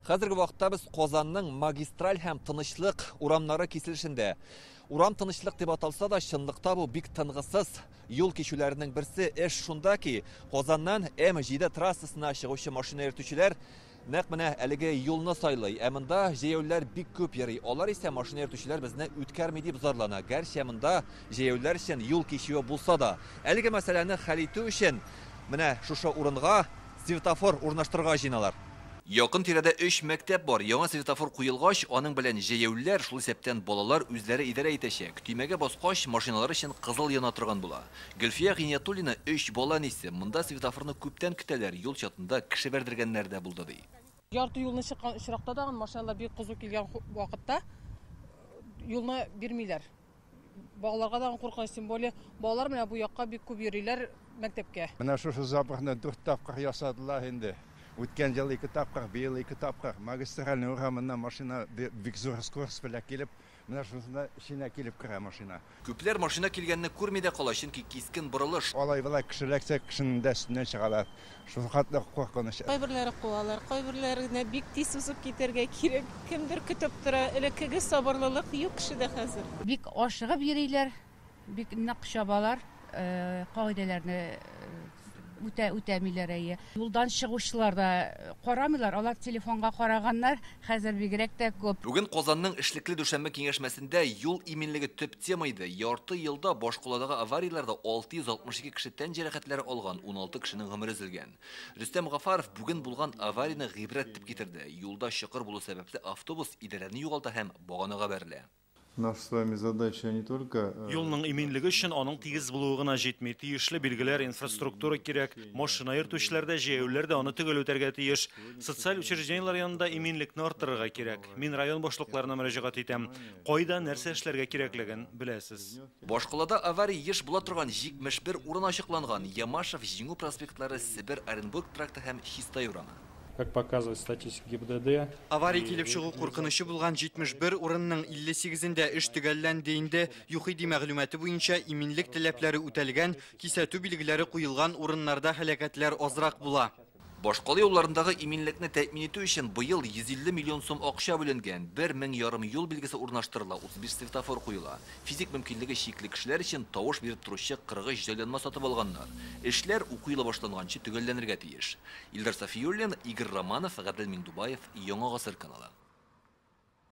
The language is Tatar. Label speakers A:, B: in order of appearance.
A: Хәзерге вакытта без Казанның Магистраль һәм Тынычлык урамнары киселешендә. Урам Тынычлык дип аталса да, чынлыкта бу бик тынгысыз юл кичүләренең берсе. Эш шунда ки, Казаннан М7 трассасына чыгучы машина йөртүчеләр нәкъ менә әлеге юлны сайлый. Ә монда җәяүлеләр бик күп йөри. Алар исә машина йөртүчеләр безне үткәрми дип зарлана. Гәрчә монда җәяүлеләр өчен юл кичүе булса да. Әлеге мәсьәләне хәл итү өчен менә шушы урынга светофор урнаштырырга җыеналар. Якын тирәдә 3 мәктәп бар. Яңа светофор куелгач, аның белән җәяүлеләр, шул исәптән балалар үзләре идарә итәчәк. Төймәгә баскач, машиналар өчен кызыл яна торган була. Гөлфия Гиниятуллина 3 бала әнисе. Монда светофорны күптән көтәләр. Юл чатында кеше бәрдергәннәр дә булды ди.
B: Ярты юлны чыккан очракта да машиналар бик кызу килгән вакытта юлны бирмиләр. Балаларга да куркыныч, тем более балалар менә бу якка бик күп йөриләр мәктәпкә.
C: Менә шушы запахны 4 тапкыр ясадылар инде. Үткән ел 2 тапкыр, быел 2 тапкыр. Магистральный урамыннан машина бик зур скорость белән килеп, менә шунысында эченә килеп керә машина.
A: Күпләр машина килгәнне күрми дә кала, чөнки кискен борылыш.
C: Алай болай кешеләр кешенең дә өстеннән чыгалар. Шул хәтле куркыныч.
D: Кайберләре куалар, кайберләренә бик тиз узып китәргә кирәк. Кемдер көтеп тора, элеккеге сабырлылык юк кешедә хәзер.
E: Бик ашыгып йөриләр, бик нык чабалар, кагыйдәләрне үтәмиләр әйе. Юлдан чыгучылар да карамыйлар, алар телефонга караганнар, хәзер бигрәк тә күп.
A: Бүген Казанның эшлекле дүшәмбе киңәшмәсендә юл иминлеге төп тема иде. Ярты елда башкаладагы аварияләрдә 662 кеше тән җәрәхәтләре алган, 16 кешенең гомере өзелгән. Рөстәм Гафаров бүген булган аварияне гыйбрәт дип китерде. Юлда чокыр булу сәбәпле автобус идарәне югалта һәм баганага бәрелә.
F: Наша с вами задача не только
G: Юлның иминлеге өчен аның тигез булуы гына җитми. Тиешле билгеләр, инфраструктура кирәк. Машина йөртүчеләр дә, җәяүлеләр дә аны төгәл үтәргә тиеш. Социаль учреждениеләр янында иминлекне арттырырга кирәк. Мин район башлыкларына мөрәҗәгать итәм. Кайда нәрсә эшләргә кирәклеген беләсез.
A: Башкалада авария еш була торган 71 урын ачыкланган. Ямашев, Җиңү проспектлары, Себер, Оренбург тракты һәм Чистай урамы.
H: Как показывает статистика ГИБДД.
I: Авария килеп чыгу куркынычы булган 71 урынның 58-ендә эш төгәлләнде инде. ЮХИДИ мәгълүматы буенча иминлек таләпләре үтәлгән, кисәтү билгеләре куелган урыннарда һәлакәтләр азрак була.
A: Башкала юлларындагы иминлекне тәэмин итү өчен быел 150 миллион сум акча бүленгән. 1500 юл билгесе урнаштырыла, 35 светофор куела. Физик мөмкинлеге чикле кешеләр өчен тавыш биреп торучы 43 җайланма сатып алганнар. Эшләр уку елы башланганчы төгәлләнергә тиеш. Илдар Сафиуллин, Игорь Романов, Гадел Миндубаев, Яңа Гасыр каналы.